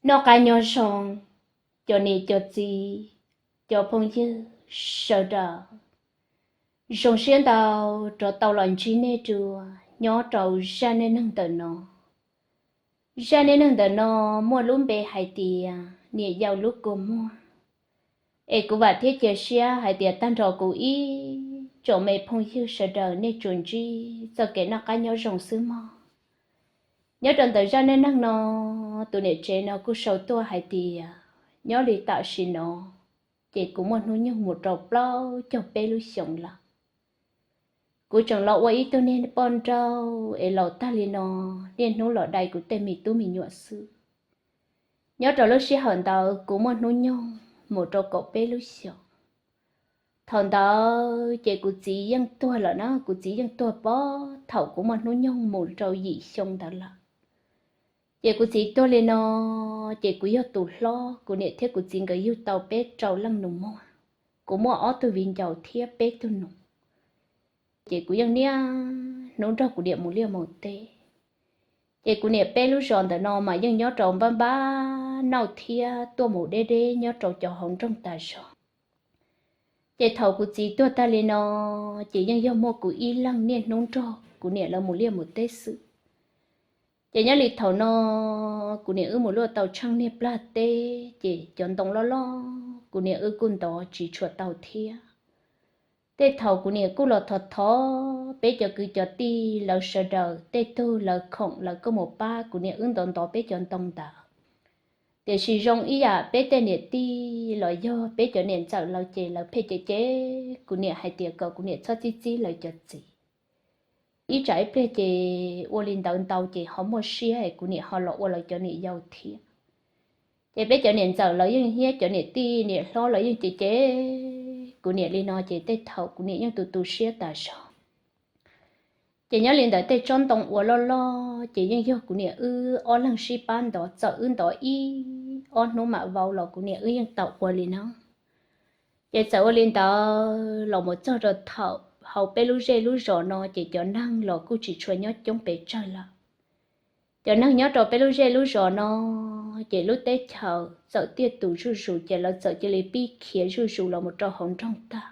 Noj qab nyob zoo, cov niam cov txiv, cov phooj ywg sawv daws, zoo siab ntau rov tau los ntsib nej dua nyob rau zaj neej neeg ntawm no. Zaj neej neeg ntawm no muaj lub npe hais tias niam yau lub kua muag. Es kuv vam thiab cia siab hais tias tag nrho kuv ib tsoom me phooj ywg sawv daws nej tsuas ntsib txoj kev noj qab nyob zoo xwb mog. Nyob rau ntawm zaj neej neeg no, tus niam tsev no kuj sau tuaj hais tias nyob li tam sim no ces kuv muaj hnub nyoog mus rau plaub caug peb lub xyoos lawm. Kuv tseem los ua ib tug niag poj nrauj es laus tag li no, niaj hnub los dai kuv tej me tub me nyuam xwb. Nyob rau lub sij hawm ntawd kuv muaj hnub nyoog mus rau kaum peb lub xyoos. Thaum ntawd ces kuv txiv yeej tuag lawm na, kuv txiv yeej tuag pog thaum kuv muaj hnub nyoog mus rau yim xyoo ntawd lawm. Ces kuv txiv tuag li no, ces kuv yog tus hlob, kuv niam thiab kuv txiv nkawd yug tau peb rau leej nus muag. Kuv muaj ob tug viv ncaus thiab peb tug nus. Ces kuv yeej niaj hnub nrog kuv niam mus liaj mus teb. Ces kuv niam peb lub zos ntawm no mas yeej nyob rau npab npab nauj thiab tuaj mus deb deb nyob rau cov hauv nroog tas zog. Ces thaum kuv txiv tuag tag li no, ces yeej yog muaj kuv ib leeg niaj hnub nrog kuv niam lawv mus liaj mus teb xwb. Ces nyob li thaum no, kuv niam wb mus luaj tau tsheej niag plag teb, ces cov ntoo loj loj kuv niam wb kuj ntov tsis tshua tau thiab. Tej thaum kuv niam kuj los thov thov peb cov kwv cov tij lawv sawv daws, tej tug lawv khoom lawv kuj mus pab kuv niam wb ntov ntov peb cov ntoo ntawd. Tiam sis zoo ib yam peb tej niam tij los yog peb cov niam ntxawm lawv ces lawv pheej cem cem kuv niam hais tias kom kuv niam txhob txib txib lawv cov txiv. Ib tsam ib pliag ces ua li ntawd ntau ces ho muaj siab es kuv niam ho los ua lawv cov niam yau thiab. Ces peb cov niam ntxawm lawv yeej thiab cov niam tij niam hlob lawv yeej cem cem kuv niam li no ces tej thaum kuv niam yeej tu tu siab tas zog. Ces nyob li ntawd tej tsob ntoo uas loj loj ces yeej yog kuv niam wb ob leeg sib pab ntov, txawm wb ntov ib ob hnub mam vau los kuv niam wb yeej tau ua li no. Ces txawm ua li ntawd los mus txog rau thaum hauv peb lub zej lub zos no ces cov neeg los kuj tsis tshua nyob coob pes tsawg lawm. Cov neeg nyob rau peb lub zej lub zos no ces lub teb chaws txawm tiaj tus zuj zus ces lawv txawm cia li pib khiav zuj zus los mus rau hauv nroog tag.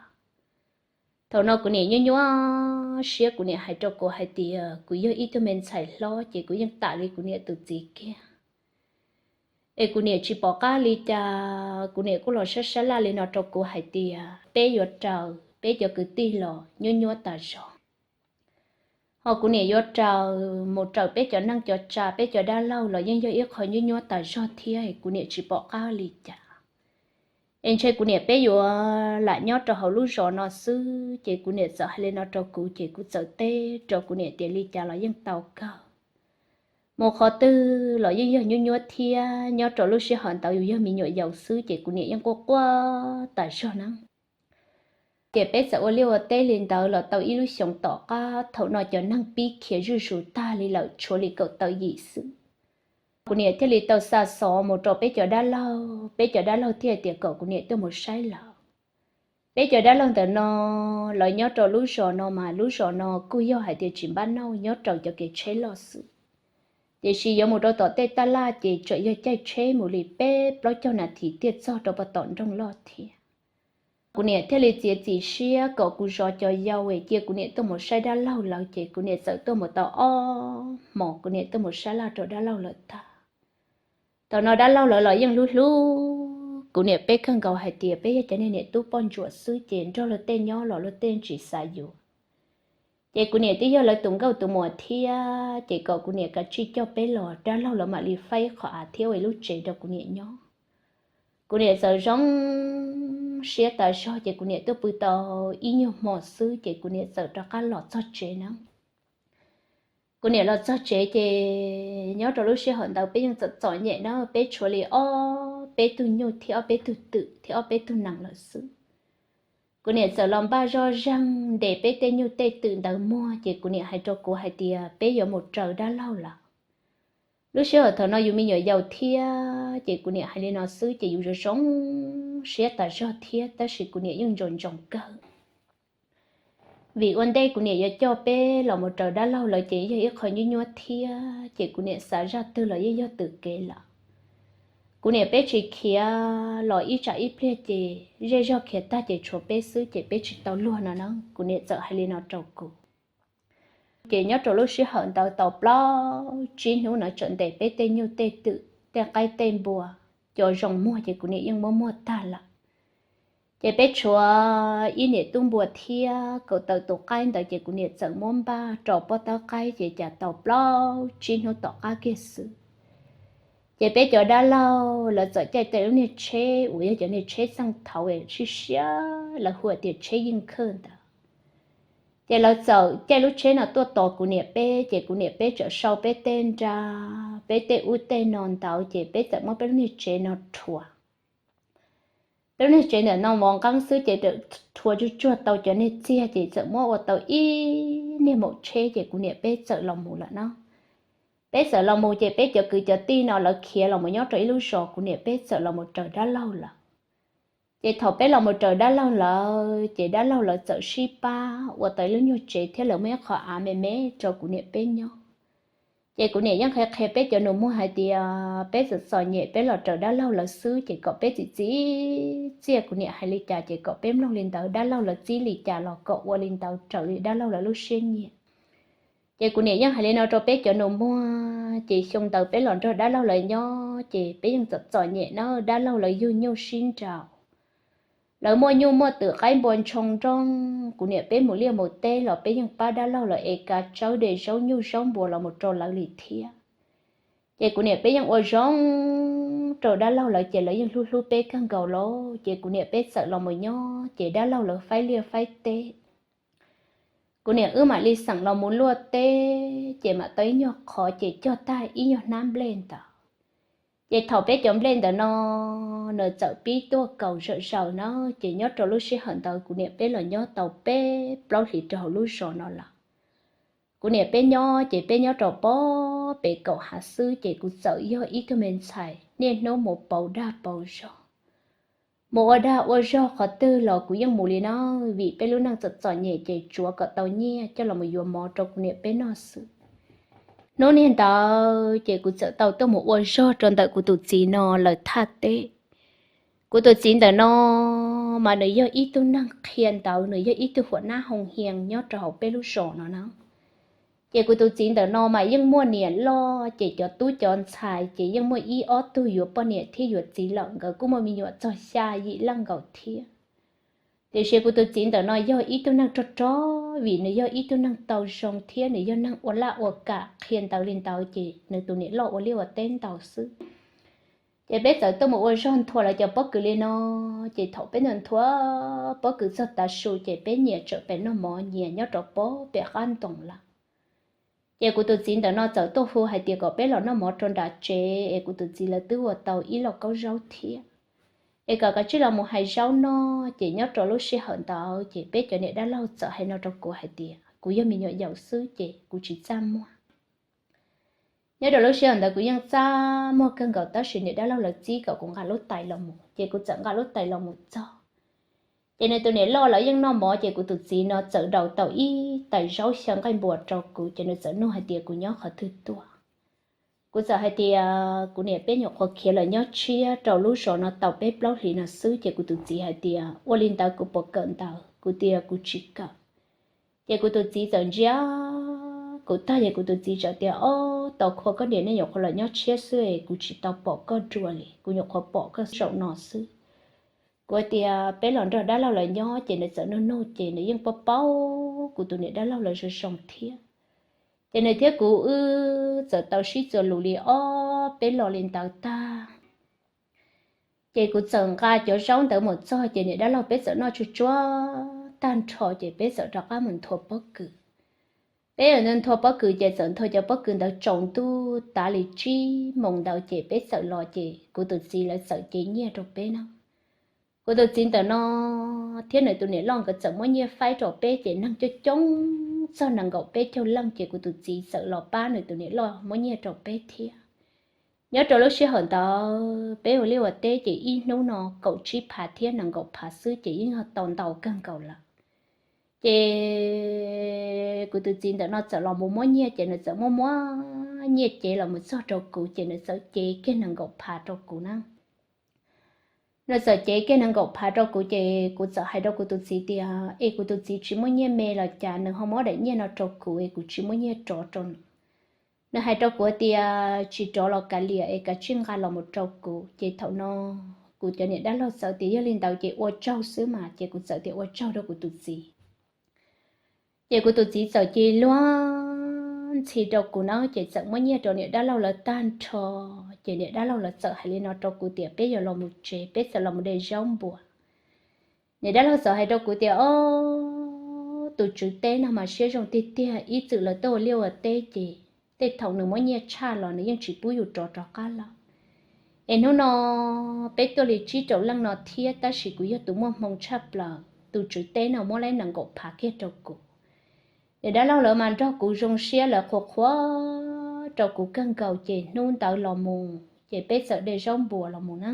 Thaum no kuv niam nyuaj nyuaj siab, kuv niam hais rau kuv hais tias kuv yog ib tug me ntxhais hlob ces kuv yeej tam li kuv niam tus txiv kiag. Es kuv niam tsis pom qab li cas, kuv niam kuj los sab sab laj li no rau kuv hais tias peb yuav raws peb cov kwv tij los nyuaj nyuab tas zog. Ho kuv niam yuav raws mus raws peb cov neej cov tsa, peb cov dab laug los yeej yog ib qho nyuaj nyuab tas zog thiab, kuv niam tsis pom qab li cas. Es ntshe kuv niam peb yuav lam nyob rau hauv lub zos no xwb, ces kuv niam txawm hais li no rau kuv, ces kuv txawm teb rau kuv niam tias li cas los yeej tau kawg. Mus qhov twg los yeej yog nyuaj nyuab thiab, nyob rau lub sij hawm ntawd yus yog me nyuam yaus xwb, ces kuv niam yeej quaj quaj tas zog na. Ces peb txawm ua liaj ua teb li ntawd los tau ib lub xyoos tom qab, thaum no cov neeg pib khiav zuj zus tag li lawm, tshuav li kaum tawm yim xwb. Kuv niam thiaj li tau xa xov mus rau peb cov dab laug, peb cov dab laug thiaj tias kom kuv niam tuaj mus saib lawv. Peb cov dab laug ntawm no, lawv nyob rau lub zos no mas lub zos no kuj yog hais tias tsis npab nauj, nyob raws cov kev tsheb loj xwb. Tiam sis yuav mus rau tom tej taj laj ces tseem yog caij tsheb mus li peb plaub caug nas this thiaj txog rau pem tom nroog loj thiab. Kuv niam thiaj li txiav txim siab kom kuv zov cov yau es cia kuv niam tuaj mus saib dab laug lawv, ces kuv niam txawm tuaj mus tau ob hmos, kuv niam tuaj mus saib laj rau dab laug lawv tag. Thaum no dab laug lawv los yeej hlub hlub kuv niam peb kawg nkaus hais tias peb yog cov niag niam tub poj ntsuam xwb, ces nrog luag tej nyob los luag tej tsis xav yuav. Ces kuv niam twb yog lawv tus nkauj tus muam thiab, ces kom kuv niam kav tsij coj peb los, dab laug lawv mam li faib qhov av thiab ua ib lub tsev rau kuv niam nyob. Kuv niam txawm zoo siab tas zog, ces kuv niam tuaj pw tau ib nyuag hmo xwb, ces kuv niam txawm rov qab los txog tsev na. Kuv niam los txog tsev ces nyob rau lub sij hawm ntawd peb yeej txom txom nyem na, peb tshuav li ob peb tug nyuj thiab ob peb tug twm thiab ob peb tug nees lawm xwb. Kuv niam txawm los npaj zoj zeeg ntes peb tej nyuj tej twm ntawd muag, ces kuv niam hais rau kuv hais tias peb yuav mus raws dab laug lawm. Lub sij hawm thaum no yus me nyuam yaus thiab, ces kuv niam hais li no xwb ces yus zoo zoo siab tas zog thiab, tab sis kuv niam yeej ntsoov ntsoov kawg. Vim ua ntej kuv niam yuav coj peb los mus raws dab laug lawv ces yog ib qho nyuaj nyuaj thiab, ces kuv niam xav zaj twg los yeej yog twm kev lawm. Kuv niam peb tsis khiav los ib tsam ib pliag ces zej zog khiav tag ces tshuav peb xwb ces peb tsis tau luag no na. Kuv niam txawm hais li no rau kuv. Ces nyob rau lub sij hawm ntawd tau plaub tsib hnub no tseem ntes peb tej nyuj tej twm tej qaib tej npua, cov zoo muag ces kuv niam yeej muab muag tag lawm. Ces peb tshuav ib niam tub npua thiab kaum tawm tus qaib ntawd ces kuv niam txawm muab npaj rau pob tawb qaib ces cas tau plaub tsib hnub tom qab kiag xwb ces peb cov dab laug lawv txawm caij tej lub niag tsheb uas yog cov niag tsheb txeej thaud siab siab lawv hu tias tsheb yeej khawj ntawd. Ces lawv txawm caij lub tsheb no tuaj tos kuv niam peb ces kuv niam peb txawm sau peb tej nra, peb tej ub tej no ntawd ces peb txawm muab peb lub niag tsev no rhuav. Peb lub niag tsev ntawm no mov nqeeb xwb ces rhuav tsuj tsuag tau cov niag txiag ces txawm muab ua tau ib niag maum tsheb ces kuv niam peb txawm los mus lawm no. Peb txawm los mus ces peb cov kwv cov tij no lawv khiav los mus nyob rau ib lub zos, kuv niam peb txawm los mus raws dab laug lawm. Ces thaum peb los mus raws dab laug lawm ces dab laug lawv txawm sib pab ua tau ib lub nyuag tsev thiab lawv muaj ib qho av me me rau kuv niam peb nyob. Ces kuv niam yeej qhia qhia peb cov nus muag hais tias peb txom txom nyem peb los raws dab laug lawv xwb ces kom peb txim txiaj, kuv niam hais li cas ces kom peb mloog li ntawd, dab laug lawv txib li cas los kom ua li ntawd raws li dab laug lawv lub siab nyiam. Ces kuv niam yeej hais li no rau peb cov nus muag ces xyoo ntawd peb los nrog dab laug lawv nyob ces peb yeej txom txom nyem na, dab laug lawv yug nyuj sib nraus. Lawv muaj nyuj muaj twm qaib npua ntshoo nrooj, kuv niam peb mus liaj mus teb los peb yeej pab dab laug lawv ev kav tsawb de zaub nyuj zaub npua los mus rau lawv li thiab. Ces kuv niam peb yeej ua zoo rau dab laug lawv ces lawv yeej hlub hlub peb kawg nkaus lawm ces kuv niam peb txawm los mus nyob ces dab laug lawv faib liaj faib teb. Kuv niam wb mam li xeem los mus luaj teb ces mam tau ib nyuag qhov ces cog tag ib nyuag hnab nplej ntawd. Ces thaum peb cov nplej ntawm no nws txawm pib tuaj kaus zawm zaws na, ces nyob rau lub sij hawm ntawd kuv niam peb los nyob tau peb plaub hlis rau hauv lub zos no lawm. Kuv niam peb nyob ces peb nyob rau pob pem kaum hav xwb ces kuv txawm yog ib tug me ntxhais niaj hnub mus pauv dag pauv zog, mus ua dag ua zog qhov twg los kuv yeej mus li no, vim peb lub neej txom txom nyem ces tsuav kom tau nyiaj coj los yuav mov rau kuv niam peb noj xwb. Hnub niag ntawd ces kuv txawm tau tuaj mus ua zog rau ntawm kuv tus txiv no lawv thaj teb. Kuv tus txiv ntawm no mas nws yog ib tug neeg qhia ntawv, nws yog ib tug huam nab hoo hias nyob rau hauv peb lub zos no na. Ces kuv tus txiv ntawm no mas yeej muaj niam loj ces cov tub cov ntxhais ces yeej muaj ib ob tug yuav poj niam thiab yuav txiv lawm, nkawd kuj muaj me nyuam txog xya yim leej nkaus thiab. Tiam sis kuv tus txiv ntawm no yog ib tug neeg rog rog, vim nws yog ib tug neeg tau zoo thiab nws yog neeg ua laj ua kam qhia ntawv li ntawd ces nws tus niam loj ua liaj ua teb ntau xwb. Ces peb txawm tuaj mus ua zog nthua lawv cov pob kws li no, ces thaum peb nthua pob kws txog tav su ces peb nyias tsawm pem noj mov nyias nyob rau pob pem qab ntoo lawm. Ces kuv tus txiv ntawm no txawm tuaj hu hais tias kom peb los noj mov rau nram tsev es kuv tus txiv lawv twb ua tau ib lauj kaub zaub thiab, es kom kav tsij los mus hais zaub noj. Ces nyob rau lub sij hawm ntawd ces peb cov niam dab laug txawm hais no rau kuv hais tias kuv yog me nyuam yaus xwb ces kuv tsis txaj muag. Nyob rau lub sij hawm ntawd kuv yeej txaj muag kawg nkaus tab sis niam dab laug lawv txib kom kuv nqa lub tais los mus ces kuv txawm nqa lub tais los mus txog. Ces nws tus niam loj lawv yeej noj mov ces kuv tus txiv no txawm daus tau ib tais zaub xyaw nqaij npua rau kuv ces nws txawm nug hais tias kuv nyob qhov twg tuaj. Kuv txawm hais tias kuv niam peb nyuam qhuav khiav los nyob tshiab rau lub zos no tau peb plaub hlis no xwb ces kuv tus txiv hais tias ua li ntawd kuv puas kawm ntawv, kuv tias kuv tsis kawm. Ces kuv tus txiv txawm ntsia kuv tag ces kuv tus txiv txawm tias ob tau khua koj niam nej nyuam qhuav los nyob tshiab xwb es kuv tsis tau pom koj dua li, kuv nyuam qhuav pom koj zaum no xwb. Kuv tias peb los nrog dab laug lawv nyob ces nws txawm nug nug ces nws yeej paub paub kuv tus niam dab laug lawv zoo zoo thiab. Ces nws thiab kuv wb txawm tau sib txuas lus li ob peb lo li ntawd tag. Ces kuv txawm nqa cov zaub ntawd mus txog ces niam dab laug peb txawm noj tsuj tsuav tag nrho ces peb txawm rov qab mus nthua pob kws. Peb nthua pob kws ces txawm nthua cov pob kws ntawd tsaus ntuj tav li tsib moos ntawd ces peb txawm los ces kuv tus txiv lawv txawm cev nyiaj rau peb na. Kuv tus txiv ntawm no thiab nws tus niam loj nkawd txawm muab nyiaj faib rau peb ces neeg coob coob txog nees nkaum peb caug leej ces kuv tus txiv txawm los pab nws tus niam loj muab nyiaj rau peb thiab. Nyob rau lub sij hawm ntawd peb ua liaj ua teb ces ib hnub no kaum tsib phav thiab nees nkaum phav xwb ces yeej yog tau ntau kawg nkaus lawm. Ces kuv tus txiv ntawm no txawm los mus muab nyiaj ces nws txawm muab muab nyiaj cev los mus txog rau kuv ces nws txawm cev kiag nees nkaum phav rau kuv na. Nws txawm cev kiag nees nkaum phav rau kuv ces kuv txawm hais rau kuv tus txiv tias es kuv tus txiv tsis muaj nyiaj me los cas nws ho muab daim nyiaj no rau kuv es kuv tsis muaj nyiaj rov rau nws. Nws hais rau kuv tias tsis rov los kav liam es kav tsij nqa los mus rau kuv. Ces thaum no kuv cov niam dab laug txawm tias yog li ntawd ces ua tsaug xwb mas, ces kuv txawm tias ua tsaug rau kuv tus txiv. Ces kuv tus txiv txawm cia li luag ntxhi rau kuv na, ces txawm muab nyiaj rau niam dab laug lawv tag nrho. Ces niam dab laug lawv txawm hais li no rau kuv tias peb yuav los mus tsev, peb txawm los mus de zaub npua. Niam dab laug txawm hais rau kuv tias o, tus tswv teb no mas siab zoo tiag tiag, ib txwm lawv tuaj ua liaj ua teb ces tej thaum nws muab nyiaj tshaj los nws yeej tsis pub yus rov rov qab los. Es hnub no peb tuaj li tsib rau leej no thiab tab sis kuv yog tus muaj hmoo tshaj plaws, tus tswv teb no muab laib nees nkaum phav kiag rau kuv. Niam dab laug lawv mas nrog kuv zoo siab, lawv qhuas qhuas rau kuv kawg nkaus ces hnub ntawd los mus ces peb txawm de zaub npua los mus na.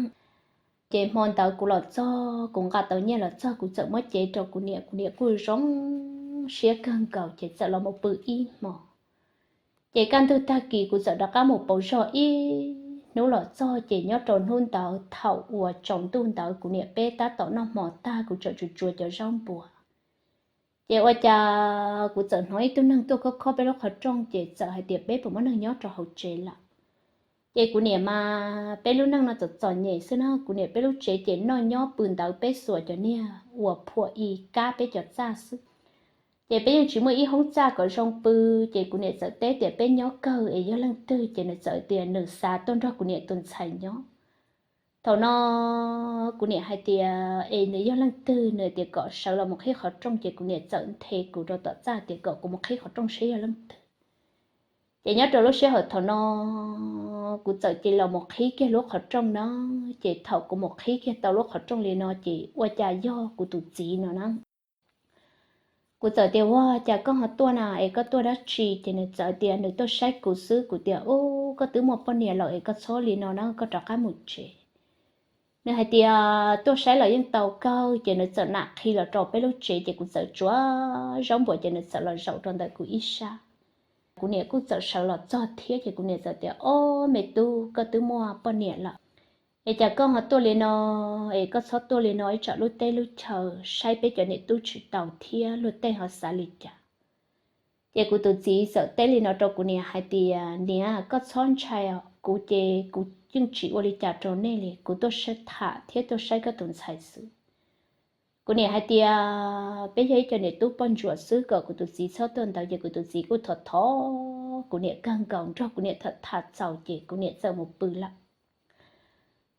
Ces hmo ntawd kuv los txog, kuv nqa tau nyiaj los txog kuv txawm muab cev rau kuv niam, kuv niam kuj zoo siab kawg nkaus ces txawm los mus pw ib hmo. Ces kaj ntug tag kis kuv txawm rov qab mus pauv zog ib hnub los txog ces nyob rau hnub ntawd thaum uas tsaus ntuj ntawd kuv niam peb tab tom noj hmo tag kuv txawm tsuas tsuas cov zaub npua. Ces ua cas kuv txawm hnov ib tug neeg tuaj khob khob peb lub qhov rooj ces txawm hais tias peb puas muaj neeg nyob rau hauv tsev lawm. Ces kuv niam mas peb lub neej no txom txom nyem xwb na, kuv niam peb lub tsev ces noj nyob pw ntawd peb xuas cov niag uas phuam i kab peb cov txaj xwb. Ces peb yeej tsis muaj ib hoob txaj kom zoo pw, ces kuv niam txawm teb tias peb nyob kawg es yog leej twg ces nws txawm tias nws xav tuaj nrog kuv niam tus ntxhais nyob. Thaum no kuv niam hais tias es nws yog leej twg, nws tias kom sawv los mus qhib qhov rooj ces kuv niam txawm nthe kuv rau tom txaj tias kom kuv mus qhib qhov rooj seb yog leej twg. Ces nyob rau lub sij hawm thaum no kuv txawm cia li los mus qhib kiag lub qhov rooj no, ces thaum kuv mus qhib kiag tau lub qhov rooj li no ces ua cas yog kuv tus txiv no na. Kuv txawm tias ua cas koj ho tuaj na, es koj tuaj dab tsi? Ces nws txawm tias nws tuaj saib kuv xwb. Kuv tias u, koj twb muaj poj niam lawm es koj txhob li no na, koj rov qab mus tsev. Nws hais tias tuaj saib los yeej tau kawg, ces nws txawm nam qhi los rau peb lub tsev ces kuv txawm tsuav zaub npua ces nws txawm los zaum rau ntawm kuv ib sab. Kuv niam kuj txawm sawv los txog thiab ces kuv niam txawm tias o, me tub, koj twb muaj poj niam lawm es cas koj ho tuaj li no, es koj txhob tuaj li no, ib tsam lub teb lub chaw saib peb cov niam tub tsis tau thiab luag tej ho xav li cas. Ces kuv tus txiv txawm teb li no rau kuv niam hais tias niam, koj txhob ntshai os, kuv ces kuv yeej tsis ua li cas rau nej li, kuv tuaj saib tham thiab tuaj saib koj tus ntxhais xwb. Kuv niam hais tias peb yog ib co niam tub poj ntsuam xwb, kom kuv tus txiv txhob tuaj ntawd ces kuv tus txiv kuj thov thov kuv niam kawg nkaus, nrog kuv niam tham tham txaus ces kuv niam txawm mus pw lawm.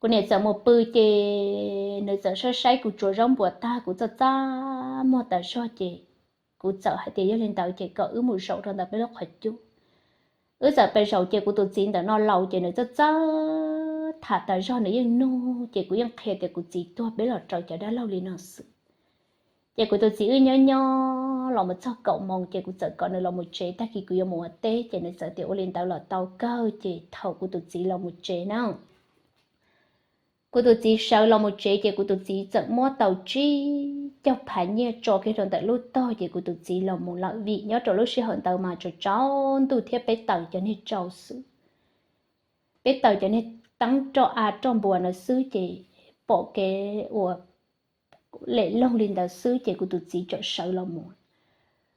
Kuv niam txawm mus pw ces nws txawm saib saib kuv tsuav zaub npua tag kuv txaj txaj muag tas zog ces kuv txawm hais tias yog li ntawd ces kom wb mus zaum rau ntawm peb lub qhov cub. Wb txawm pes zaum ces kuv tus txiv ntawm no laus ces nws txawj txawj tham tas zog, nws yeej nug ces kuv yeej qhia tias kuv txiv tuag peb los raws cov dab laug li no xwb. Ces kuv tus txiv wb nyob nyob los mus txog kaum moos ces kuv txawm kom nws los mus tsev, tag kis kuv yuav mus ua teb ces nws txawm tias ua li ntawd los tau kawg. Ces thaum kuv tus txiv los mus tsev na, kuv tus txiv sawv los mus tsev ces kuv tus txiv txawm muab tau tsib caug phav nyiaj tso kiag rau ntawm lub tog ces kuv tus txiv los mus lawm, vim nyob rau lub sij hawm ntawd mas tsaus tsaus ntuj thiab peb taws cov niag tsau xwb. Peb taws cov niag teeb roj av roj npua no xwb ces pom kev ua lem loog li ntawd xwb ces kuv tus txiv txawm sawv los mus.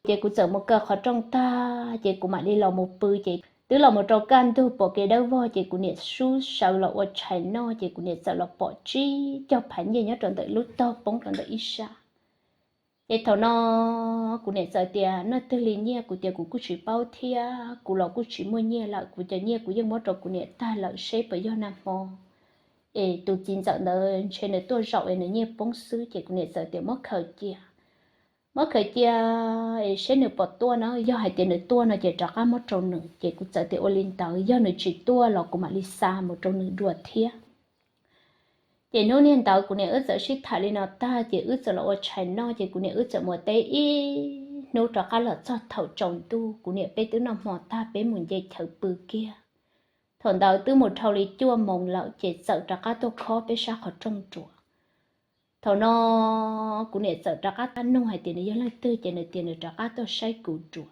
Ces kuv txawm mus kaw qhov rooj tag ces kuv mam li los mus pw ces twb los mus rau kaj ntug pom kev dawb vog ces kuv niam sub sawv los ua tshais noj ces kuv niam txawm los pom tsib caug phav nyiaj nyob rau ntawm lub tog poob rau ntawm ib sab. Ces thaum no kuv niam txawm tias noj twg li nyiaj, kuv tias kuv kuj tsis paub thiab, kuv los kuj tsis muaj nyiaj lawm, kuv cov nyiaj kuv yeej muab rau kuv niam tag lawm, seb puas yog nag hmo es tus txiv ntxawm ntawd ntshe nws tuaj zaum es nws nyiaj poob xwb. Ces kuv niam txawm tias muab khaws cia, muab khaws cia es seb nws puas tuaj na, yog hais tias nws tuaj no ces rov qab muab rau nws. Ces kuv txawm tias ua li ntawd, yog nws tsis tuaj los kuv mam li xa mus rau nws dua thiab. Ces hnub niag ntawd kuv niam wb txawm sib tham li no tag ces wb txawm los ua tshais noj ces kuv niam wb txawm mus teb ib hnub rov qab los txog thaum tsaus ntuj, kuv niam peb twb noj hmo tag peb mus nce chaw pw kiag. Thaum ntawd twb mus dhau li cuaj moos lawm ces txawm rov qab tuaj khob peb sab qhov rooj ruam. Thaum no kuv niam txawm rov qab nug hais tias nws yog leej twg ces nws tias nws rov qab tuaj saib kuv ruam.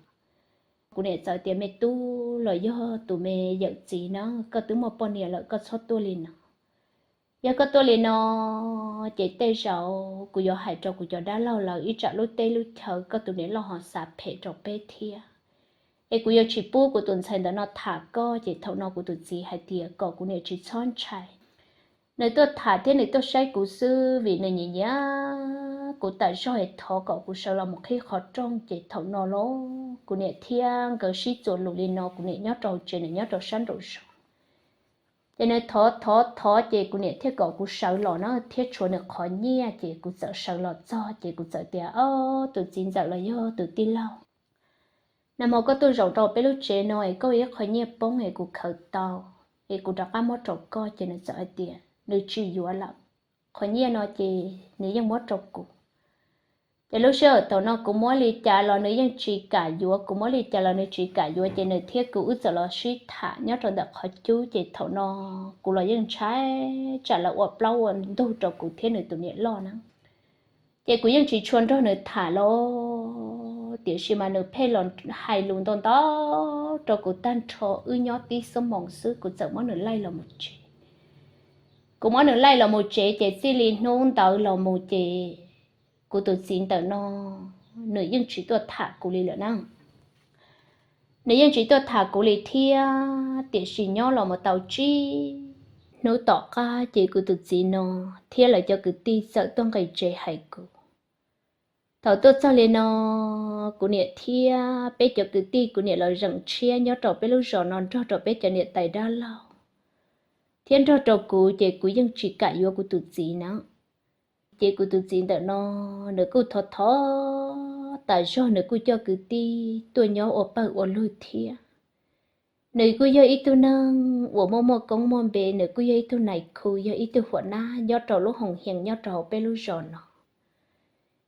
Kuv niam txawm tias me tub, los yog tus me yawm txiv na, koj twb muaj poj niam lawm koj txhob tuaj li no. Yog koj tuaj li no, ces tej zaum kuv yuav hais rau kuv cov dab laug lawv ib tsam lub teb lub chaw koj tus niam loj ho xav phem rau peb thiab. Es kuv yuav tsis pub kuv tus ntxhais ntawm no tham koj. Ces thaum no kuv tus txiv hais tias kom kuv niam tsis txhob ntshai. Nws tuaj tham thiab nws tuaj saib kuv xwb vim nws nyiam nyiam kuv tas zog, es thov kom kuv sawv los mus qhib qhov rooj. Ces thaum no los kuv niam thiab nkawd sib txuas lus li no, kuv niam nyob rau hauv tsev, nws nyob rau sab nraum zoov. Ces nws thov thov thov, ces kuv niam thiaj kom kuv sawv los na, thiab tshuav nws qhov nyiaj. Ces kuv txawm sawv los txog, ces kuv txawm tias, Ob, tus txiv ntxawm los yog tus tij laug, nag hmo koj tuaj zaum rau peb lub tsev no es koj ib qho nyiaj poob es kuv khaws tau, es kuv rov qab muab rau koj. Ces nws txawm hais tias nws tsis yuav lawm, qhov nyiaj no ces nws yeej muab rau kuv. Ces lub sij hawm thaum no kuv muab li cas los nws yeej tsis kam yuav, kuv muab li cas los nws tsis kam yuav, ces nws thiab kuv wb txawm los sib tham nyob rau ntawm qhov cub. Ces thaum no kuv los yeej ntshai tsam lawv ua plaub ua ntug rau kuv thiab nws tus niam loj na. Ces kuv yeej tsis tshua nrog nws tham los, tiam sis mas nws pheej los hais lus ntau ntau rau kuv tag nrho, wb nyob tib xuab moos xwb kuv txawm muab nws laij los mus tsev. Kuv muab nws laij los mus tsev, ces txij li hnub ntawd los mus ces kuv tus txiv ntawm no nws yeej tsis tuaj tham kuv li lawm na. Nws yeej tsis tuaj tham kuv li thiab, tiam sis nyob los mus tau tsib hnub tom qab ces kuv tus txiv no thiab lawv cov kwv tij txawm tuaj nqis tsev hais kuv. Thaum tuaj txog li no, kuv niam thiab peb cov kwv tij, kuv niam los zeem tshiab nyob rau peb lub zos no nrog rau peb cov niam tais dab laug thiab nrog rau kuv, ces kuv yeej tsis kam yuav kuv tus txiv na. Ces kuv tus txiv ntawm no, nws kuj thov thov tas zog, nws kuj coj kwv tij tuaj nyob ua pawg ua lug thiab. Nws kuj yog ib tug neeg uas muaj muaj koob muaj npe, nws kuj yog ib tug nais khu, yog ib tug huam nab nyob rau lub hoos hias nyob rau hauv peb lub zos no.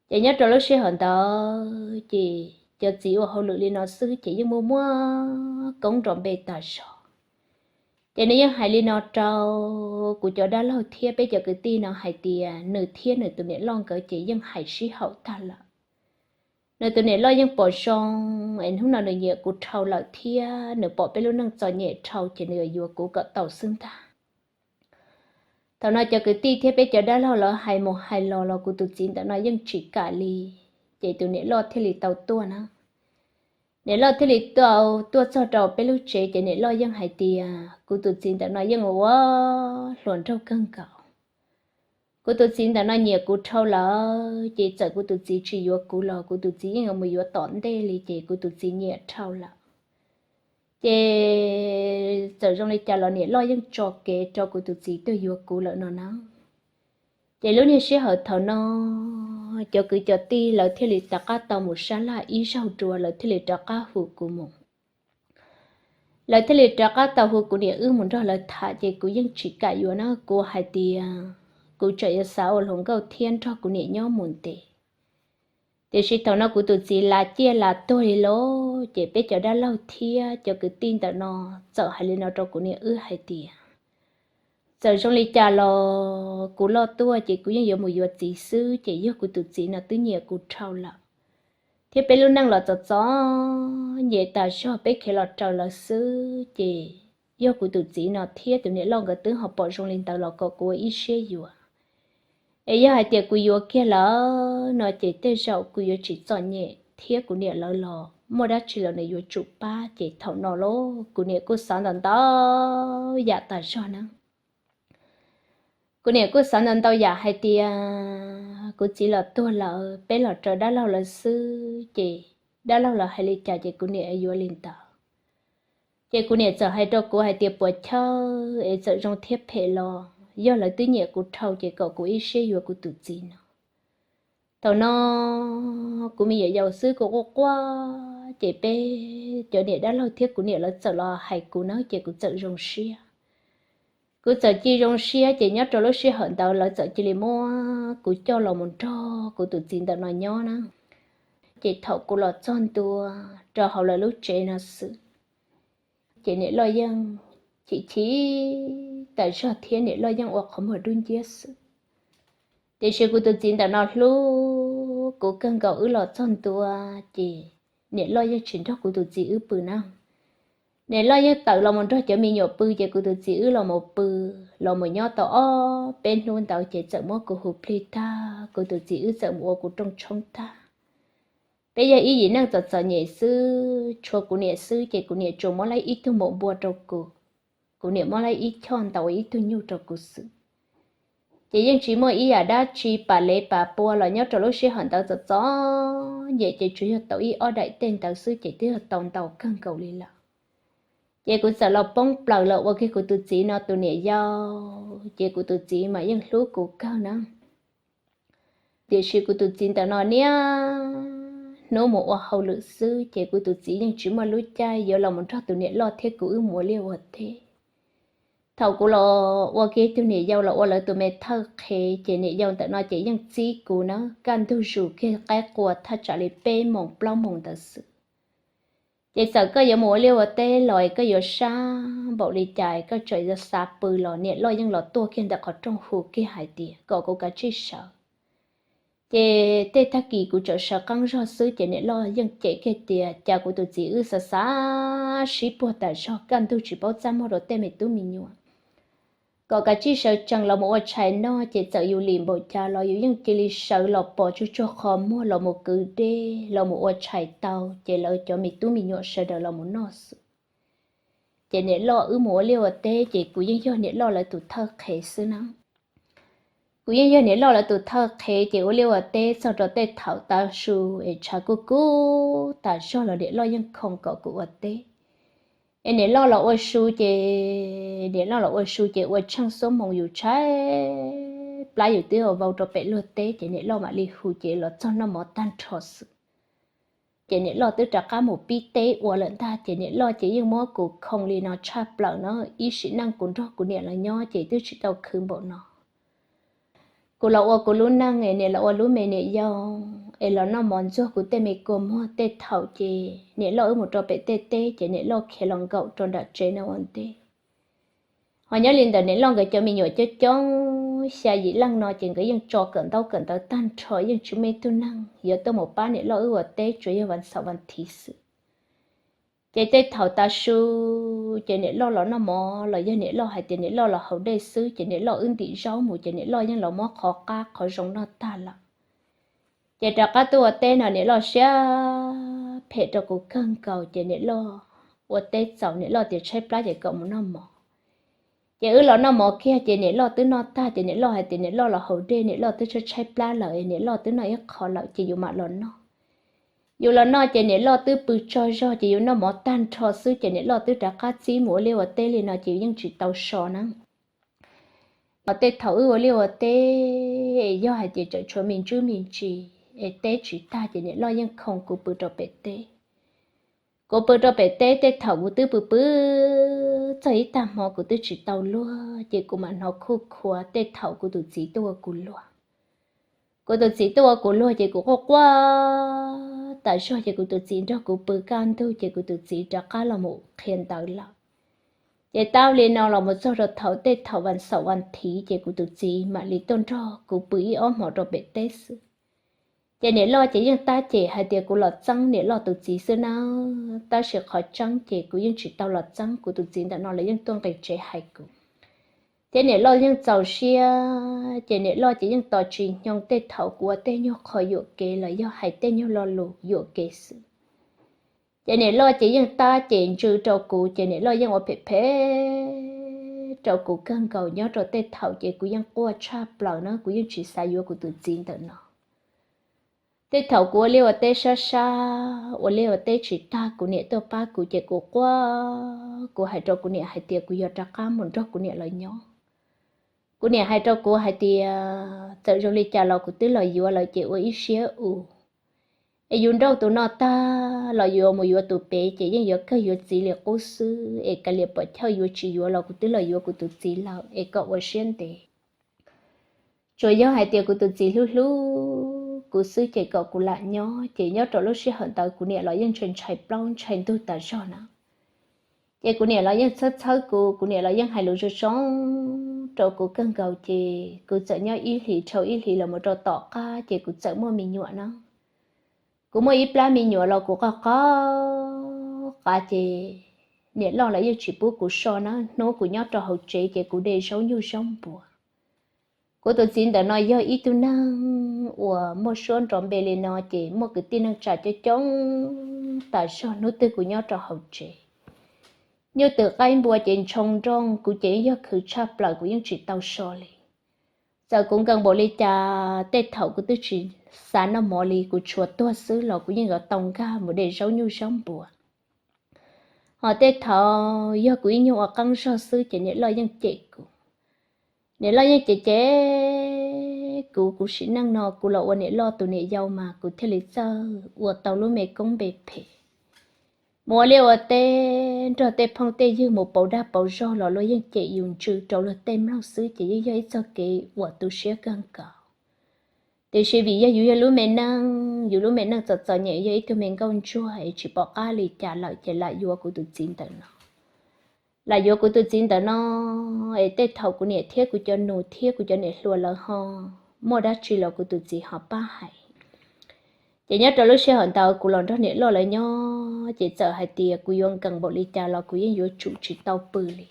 Ces nyob rau lub sij hawm ntawd ces cov txiv ua hauj lwm li no xwb ces yeej muaj muaj koob nrov npe tas zog. Ces nws yeej hais li no rau kuv cov dab laug thiab peb cov kwv tij no hais tias nws thiab nws tus niam loj nkawd ces yeej hais sib haum tag lawm. Nws tus niam loj yeej pom zoo es hnub no nws nyiam kuv dhau lawm thiab nws pom peb lub neej txom nyem dhau ces nws yuav yuav kuv kom tau xwb ntag. Thaum no cov kwv tij thiab peb cov dab laug lawv hais mus hais los los kuv tus txiv ntawm no yeej tsis kam li, ces tus niam loj thiaj li tau tuaj na. Niam loj thiaj li tau tuaj txog rau peb lub tsev ces niam loj yeej hais tias kuv tus txiv ntawm no yeej ua hluas nraug kawg nkaus. Kuv tus txiv ntawm no nyiam kuv dhau lawm ces txawm kuv tus txiv tsis yuav kuv los kuv tus txiv yeej yuav mus yuav tom ntej li ces kuv tus txiv nyiam dhau lawm. Ces txawm zoo li cas los niam loj yeej tso kev rau kuv tus txiv tuaj yuav kuv lawm no na. Ces lub niag sij hawm thaum no cov kwv cov tij lawv thiaj li rov qab tau mus sab laj ib zaug dua, lawv thiaj li rov qab hu kuv mus. Lawv thiaj li rov qab tau hu kuv niam wb mus nrog lawv tham ces kuv yeej tsis kam yuav na, kuv hais tias kuv tseem yuav xav ua hluas nkauj thiab nrog kuv niam nyob mus ntev. Tiam sis thaum no kuv tus txiv lav ciaj lav tuag li lawm ces peb cov dab laug thiab cov kwv tij ntawm no txawm hais li no rau kuv niam wb hais tias txawm zoo li cas los kuv loj tuaj ces kuv yeej yuav mus yuav txiv xwb, ces yog kuv tus txiv no twb nyiam kuv dhau lawm, thiab peb lub neej los txom txom nyem tas zog, peb khiav los raws lawv xwb, ces yog kuv tus txiv no thiab tus niam loj nkawd twb ho pom zoo li ntawd los kom kuv ua ib siab yuav. Es yog hais tias kuv yuav kiag lawm no ces tej zaum kuv yuav tsis txom nyem thiab kuv niam lawv los muaj dab tsi los nws yuav tsum pab. Ces thaum no los kuv niam kuj xav ntau ntau yam tas zog na. Kuv niam kuj xav ntau ntau yam hais tias kuv txiv los tuag lawm, peb los raws dab laug lawv xwb, ces dab laug lawv hais li cas ces kuv niam yuav li ntawd. Ces kuv niam txawm hais rau kuv hais tias puas chawj es txawm zoo thiab phem los yog lawv twb nyiam kuv dhau ces kom kuv ib siab yuav kuv tus txiv no. Thaum no kuv me nyuam yaus xwb kuv quaj quaj, ces peb cov niam dab laug thiab kuv niam lawv txawm los hais kuv na ces kuv txawm zoo siab. Kuv txawm cia zoo siab ces nyob rau lub sij hawm ntawd lawv txawm cia li muab kuv coj los mus nrog kuv tus txiv ntawm no nyob na. Ces thaum kuv los txog ntua rau hauv lawv lub tsev no xwb, ces niam loj yeej chim chim tas zog thiab niam loj yeej ua qhov muag dub nciab xwb. Tiam sis kuv tus txiv ntawm no hlub kuv kawg nkaus, wb los txog ntua ces niam loj yeej tsis nrog kuv tus txiv wb pw na. Niam loj yeej tawm los mus nrog cov me nyuam pw ces kuv tus txiv wb los mus pw, los mus nyob tau ob peb hnub ntawd ces txawm muab kuv hu plig tag, kuv tus txiv wb txawm mus ua kuv rooj tshoob tag. Peb yog ib yim neej txom txom nyem xwb, tshuav kuv niam xwb ces kuv niam tsuas muab laib ib tug maum npua rau kuv, kuv niam muab laib ib choj ntau ib tug nyuj rau kuv xwb. Ces yeej tsis muaj ib yam dab tsi pam lev pam pua los nyob rau lub sij hawm ntawd txom txom nyem ces tsuas yog tau ib ob daim tej ntawd xwb ces twb yog tau ntau kawg nkaus li lawm. Ces kuv txawm los poob plaws los ua kiag kuv tus txiv no tus niam yau, ces kuv tus txiv mas yeej hlub kuv kawg na. Tiam sis kuv tus txiv ntawm no niaj hnub mus ua hauj lwm xwb ces kuv tus txiv yeej tsis muaj lub caij yuav los mus nrog tus niam loj thiab kuv wb mus ua liaj ua teb. Thaum kuv los ua kiag tug niam yau los ua lawv tus me thawj qhev ces niam yau ntawm no ces yeej txib kuv na, kaj ntug zus kiag qaib qua thaj tsam li peb moos plaub moos ntawd xwb. Ces txawm koj yuav mus ua liaj ua teb los es koj yuav sab npaum li cas koj tseem xav pw los niam loj yeej los tuaj kiag ntawm qhov rooj hu kiag hais tias kom kuv kav tsij sawv. Ces tej tag kis kuv tseem sawv qeeb zog xwb ces niam loj yeej cem kiag tias cas kuv tus txiv wb xav xav sib puag tas zog kaj ntug tsis paub txaj muag rau tej me tub me nyuam, kom kav tsij sawv tsees los mus ua tshais noj ces txawm yus lim npaum cas los yus yeej cia li sawv los pos tsuag tsuag qhov muag los mus kwv dej los mus ua tshais tau ces lawv cov me tub me nyuam sawv daws los mus noj xwb. Ces niam loj wb mus ua liaj ua teb ces kuv yeej yog niam loj lawv tus thawj qhev xwb na. Kuv yeej yog niam loj lawv tus thawj qhev ces ua liaj ua teb txog rau tej thaum tav su es tshav kuj kub tas zog los niam loj yeej khoo kom kuv ua teb. Es niam loj los ua su ces, niam loj los ua su ces ua tsheej xuab moos yus tshaib plab yus twb ua vau rau pem luag teb ces niam loj mam li hu ces los txog noj mov tag nrho xwb. Ces niam loj twb rov qab mus pib teb ua lawm ntag ces niam loj ces yeej muab kuv khoo li no tshaj plaws na, ib sim neej kuv nrog kuv niam los nyob ces twb tsis tau khwv npaum no. Kuv los ua kuv lub neej es niam los ua lub me niam yau, es los noj mov ntxuag kuv tej me kua muag tej thaum ces niam loj wb mus rau pem tej teb ces niam loj khiav los nkaum rau nram tsev no ua ntej. Ho nyob li ntawm niam loj nkawd cov me nyuam coob coob xya yim leej no ces nkawd yeej tso kawm ntaub kawm ntawv tag nrho yeej tsis muaj ib tug neeg yuav tuaj mus pab niam loj wb ua teb tsuas yog vas xaum vas thiv xwb. Ces tej thaum tav su ces niam loj los noj mov los yog niam loj hais tias niam loj los haus dej xwb ces niam loj wb ntim zaub mus ces niam loj yeej los muab qhov qab qhov zoo noj tag lawm. Ces rov qab tuaj ua teb no niam loj siab phem rau kuv kawg nkaus ces niam loj ua teb txaus niam loj tias tshaib plab ces kom mus noj mov. Ces wb los noj mov kiag ces niam loj twb noj tag ces niam loj hais tias niam loj los haus dej niam loj twb tshaib tshaib plab lawm es niam loj twb noj ib qho lawm ces yus mam los noj. Yus los noj ces niam loj twb pw tsaug zog ces yus noj mov tag nrho xwb ces niam loj twb rov qab txib mus ua liaj ua teb li no ces yus yeej tsis tau so na. Ho tej thaum wb ua liaj ua teb es yog hais tias tseem tshuav me ntsuj me ntsis es teb tsis tag ces niam loj yeej khoo kuv pw rau pem teb. Kuv pw rau pem teb tej thaum kuv twb pw pw txog ib tag hmo kuv twb tsis tau luag ces kuv mam hnov khuj khuav tej thaum kuv tus txiv tuaj ua kuv luag. Kuv tus txiv tuaj ua kuv luag ces kuv quaj quaj tas zog ces kuv tus txiv nrog kuv pw kaj ntug ces kuv tus txiv rov qab los mus qhia ntawv lawm. Ces tau li no los mus txog rau thaum tej thaum vas xaum vas thiv ces kuv tus txiv mam li tuaj nrog kuv pw ib ob hmo rau pem teb xwb. Ces niam loj ces yeej tab cem hais tias kuv los txeeb niam loj tus txiv xwb na, tab sis qhov tseeb ces kuv yeej tsis tau los txeeb kuv tus txiv ntawm no los yeej tuaj nqis tsev hais kuv. Ces niam loj yeej txaus siab ces niam loj ces yeej tos tsis nyoog tej thaum kuv ua tej nyuag qho yuam kev los yog hais tej nyuag lo lus yuam kev xwb. Ces niam loj ces yeej tab cem ntsws rau kuv ces niam loj yeej ua phem phem rau kuv kawg nkaus nyob rau tej thaum ces kuv yeej quaj tshaj plaws na kuv yeej tsis xav yuav kuv tus txiv ntawm no. Tej thaum kuv ua liaj ua teb sab sab ua liaj ua teb tsis tag kuv niam tuaj pab kuv ces kuv quaj kuv hais rau kuv niam hais tias kuv yuav rov qab mus nrog kuv niam los nyob. Kuv niam hais rau kuv hais tias txawm zoo li cas los kuv twb los yuav lawm ces ua ib siab ua. Es yus nrauj tus no tag los yuav mus yuav tus pem ces yeej yuav kawg yuav txiv li qub xwb es kav liam pom chawj yuav tsis yuav los kuv twb los yuav kuv tus txiv lawm es kom ua siab ntev. Tsuas yog hais tias kuv tus txiv hlub hlub kuv xwb ces kom kuv lam nyob ces nyob rau lub sij hawm ntawd kuv niam los yeej ntshai ntshai plaub ntshai ntug tas zog na. Ces kuv niam los yeej txhawb txhawb kuv, kuv niam los yeej hais lus zoo zoo rau kuv kawg nkaus ces kuv txawm nyob ib hlis dhau ib hlis los mus rau tom qab ces kuv txawm muaj me nyuam na. Kuv muaj ib plab me nyuam los kuv qoj qoj qav ces niam loj lawv yeej tsis pub kuv so na. Hnub kuv nyob rau hauv tsev ces kuv de zaub nyuj zaub npua. Kuv tus txiv ntawm no yog ib tug neeg uas muaj suab nrov npe li no ces muaj kwv tij neej tsa coob coob tas zog hnub twg kuv nyob rau hauv tsev. Nyuj twm qaib npua ces ntshoo nrooj, kuv ces yeej yog khwv tshaj plaws, kuv yeej tsis tau so li. Txawm kuv nkees npaum li cas, tej thaum kuv twb tsis xav noj mov li, kuv tsuas tuag xwb los kuv yeej yuav tau nkag mus de zaub nyuj zaub npua. Ho tej thaum yog kuv ib nyuag ua qeeb zog xwb ces niam loj yeej cem kuv. Niam loj yeej cem cem kuv, kuv sim neej no kuv los ua niam loj tus niam yau mas kuv thiaj li txawj ua tau lub me koob npe phem. Mus ua liaj ua teb nrog tej phooj tej ywg mus pauv dag pauv zog los luag yeej cem yus ntsws rau luag tej mloog xwb ces yeej yog ib txoj kev uas tu siab kawg nkaus. Tiam sis vim yog yus yog lub me neej, yus lub me neej txom txom nyem, yog ib tug me nkauj ntsuag es tsis pom qab li cas lawm ces lam yuav kuv tus txiv ntawm no. Lam yuav kuv tus txiv ntawm no, es tej thaum kuv niam thiab kuv cov nus thiab kuv cov niam hluas lawv ho muaj dab tsi los kuv tus txiv ho pab hais. Ces nyob rau lub sij hawm ntawd kuv los nrog niam loj lawv nyob ces txawm hais tias kuv yuav nkees npaum li cas los kuv yeej yuav tsum tsis tau pw li.